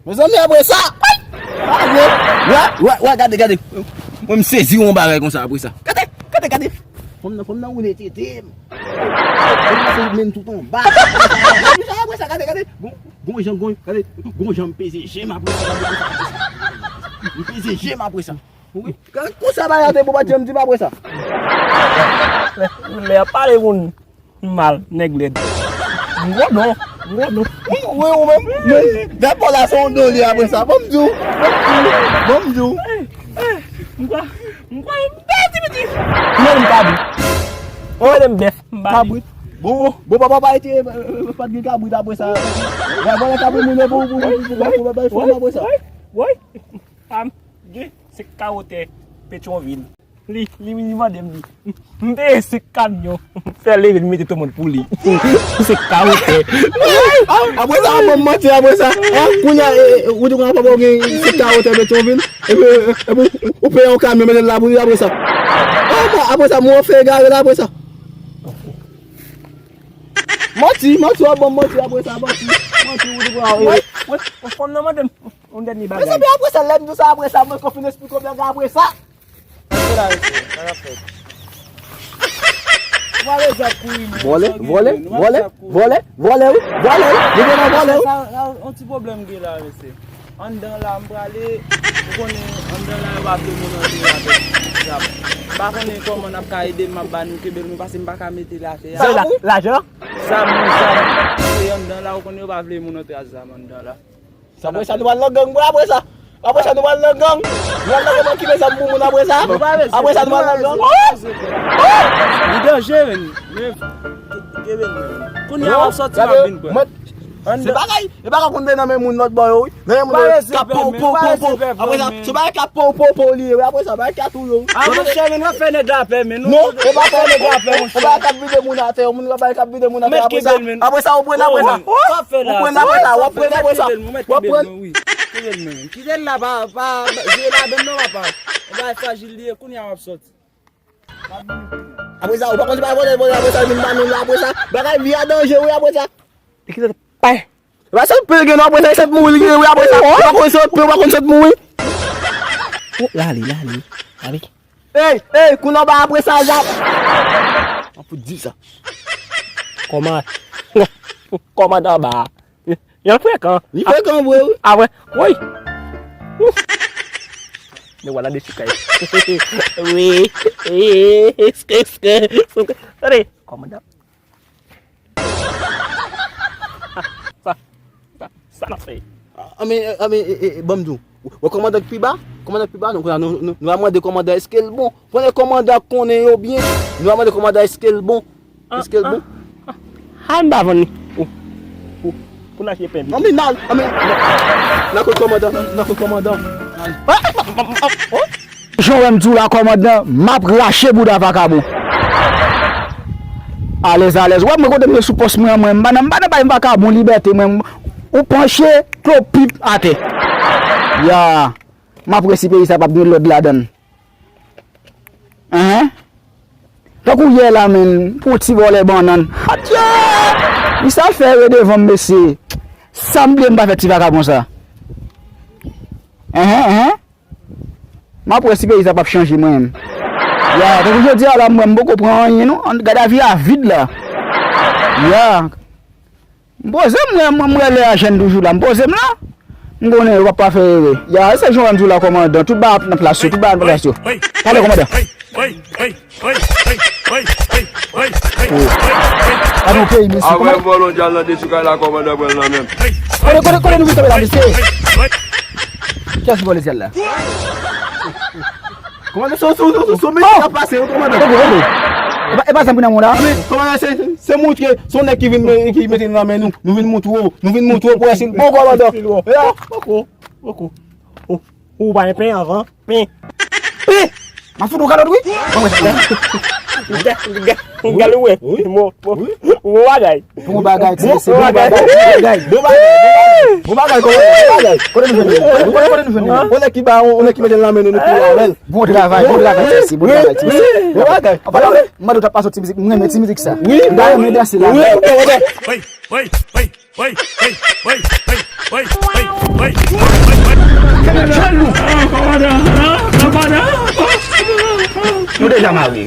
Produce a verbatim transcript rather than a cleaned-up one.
Mezanmi, apre sa, ay! Wè, wè, wè, gade, gade. Mwen, m sezi yon bagay konsa apre sa. Gade, gade, gade. Fanm nan, fanm nan woule tete m. Fanm nan se menm tout anba. Apre sa, gade, gade. Gon, gon jan, gon, gade. Gon jan m peze je m apre sa. M peze je m apre sa. Wi. Gade konsa bagay la te bon, pa janm di m apre sa. Lè ap pale moun. Mal, nèg lèd. Gwo non, gwo non. Wi, ou menm, men, dèpò la se yon doli apre sa. Bon, m di w, bon, m di w, bon, m di w. M kwè, m kwè, m pèdi piti. Ou menm, m kabrit. Ou menm, bèf, m pa kabrit. Bon, bon, papa pa ete, pa t gen kabrit apre sa. Wè, vòlè kabrit moun yo pou, pou, pou, pou, pou, pou bay fanm apre sa. Woy, woy, woy. Pa m gen se kawotè Petyonvil. Li, li, li mande m li. M peye senk kamyon. Fè leve, m mete tout moun pou li. Se kawotè. Apre sa, w ap ban m manti, apre sa. An, kounye a, e, e, ou di kounye a papa w gen senk kawotè Petyonvil. Epi, epi, ou peye yon kamyon, mete l la pou li, apre sa. An, bon, apre sa, mwen fè egare la, apre sa. Manti, manti, w ap ban m manti, apre sa, manti. Manti, ou di kounye a, e. Woy, woy, fanm nan mande m yon dènye bagay. Mezanmi, apre sa, lè m di w sa, apre sa, mwen konn fin esplike w bagay, apre sa. Antre la, mesye, sa n ap fè. Ou pa bezwen ap kouri, non. Vòlè, vòlè, vòlè, vòlè, vòlè, wi, vòlè, wi. Nou gen nan vòlè, wi. Sa, sa, yon ti pwoblèm gen la, mesye. Anndan la, m prale, ou konnen, anndan la, yo pa vle moun antre avèk zam. M pa konnen kòman n ap ka ede m, m ap ba nou kenbe l, mwen, paske m pa ka mete l atè a. Zam, wi. Lajan? Zam, wi, zam. Se anndan la, ou konnen, yo pa vle moun antre ak zam anndan la. Apre sa, nou pral nan gang, bro, apre sa. Apre sa, nou pral nan gang. Nou pral nan gang, ki bezwen pou moun apre sa? Apre sa, nou pral nan gang. Li danje, men. Men, ke, ke, men, men. Kounye a, w ap sòti, w ap vin pran. Se bagay, e bagay konn nan men moun lòt bò yo, wi. Nan men moun yo, k ap pow, pow, pow, pow. Apre sa, se bagay k ap pow, pow, pow, li ye, wi. Apre sa, bagay k ap touye, wi. A, monchè, men, w ap fè nèg la pè, men. Non, e pa fè nèg la pè, monchè. Bagay k ap vide moun atè, moun, bagay k ap vide moun atè. Apre sa, apre sa, ou pran, apre sa. Sa w fè la? Ou pran apre sa, w ap pran apre sa. W ap pran. Kite l la, pa, pa, jwe ladan non, papa. Yon bagay frajil li ye, kounye a w ap sòti. Apre sa, ou pa konn se pa vòlè, vòlè, apre sa, vin ba nou la, apre sa. Bagay vi a danje, wi, apre sa. E kite l, pay. E pa sèl pil gen non, apre sa, e sèt mouri li gen, wi, apre sa. Ou pa konn sèt pil, ou pa konn sèt mouri. O, lale, lale, lale. Ey, ey, kou nan ba apre sa, Zap. An pou di sa. Kòman, kòmandan ba. Yon frekan. Li frekan vre, wi. A, vre. Woy. Ouf. Men wala de chikay. Wi. Wi. Eske, eske. Tande. Kòmandan. Sa, sa, sa n ap fè? A, men, a, men, e, e, e, ban m di w. Wè kòmandan k pi ba? Kòmandan k pi ba, nou, nou, nou, nou va mande kòmandan èske l bon. Pandan kòmandan konnen yo byen, nou va mande kòmandan èske l bon. Èske l bon? A, a, a, m pa vann li. Ou, ou, pou n achte pen. Anmwe, n al, anmwe, n al kot kòmandan, n al kot kòmandan. Jan w wè m di w la, kòmandan, m ap rache bouda vakabon. Alèz, alèz. W ap mwen kote m ye sou pòs mwen an, mwen. M pa nan, m pa nan bay vakabon libète, mwen. Ou panche, klopip atè. Ya. M ap wè si peyi sa p ap gen lòd ladan l. Enhen. Tankou yè la, menm, pou ti vòlè bannann. Adye! Li sa fè yo devan m, mesye. Sanble m pa fè ti vakabon sa. Enhen, enhen. M ap wè si peyi sa p ap chanje mwen menm. Ya, tankou jodi a la, m wè m poko pran anyen, non. An, gad avi a vid la. Ya. M poze m, mwen, mwen, mwen lè a jèn toujou la. M poze m la. M konnen yo p ap pa fè erè. Ya, se jan w di w la, kòmandan. Tout bagay ap nan plas yo. Tout bagay ap nan plas yo. Pale, kòmandan. Oh. Gade yon peyi, mesye. Apre vòlò djal nan dechoukay la, kòmandan pran l nan men m. Kote, kote, kote nou vin tonbe la, mesye? Kiyès ki vòlè syèl la? Kòmandan, se, se, se, se, se, mesye k ap pase, wi, kòmandan. Oke, oke. E pa, e pa zam ki nan men w la? Men, kòmandan, se, se moutre, se yon nèg ki vin, ki mete l nan men nou. Nou vin moutre w, nou vin moutre w pou wè si l bon, kòmandan. Ya. Poko, poko. Ou, ou pa gen pen anvan? Pen. Pen! M ap fout ou kalòt, wi. Bon, mwen, Gade, wè. Bon, bon, bon bagay. Bon bagay, ti mesye, bon bagay, bon bagay. Bon bagay, bon bagay, bon bagay. Kote nou jwenn li? Kote, kote nou jwenn li? On nèg ki ba, on nèg ki mete l nan men nou, nou kouri avè l. Bon travay, bon travay, ti mesye, bon travay, ti mesye. Bon bagay. An palan, m mande w ta pase yon ti mizik, mwen renmen ti mizik sa. Wi, m ta renmen danse la. Wi, wi, wi. Wi, wi, wi. Wi, wi, wi, wi, wi, wi, wi, wi, wi, wi. Nou deja mare.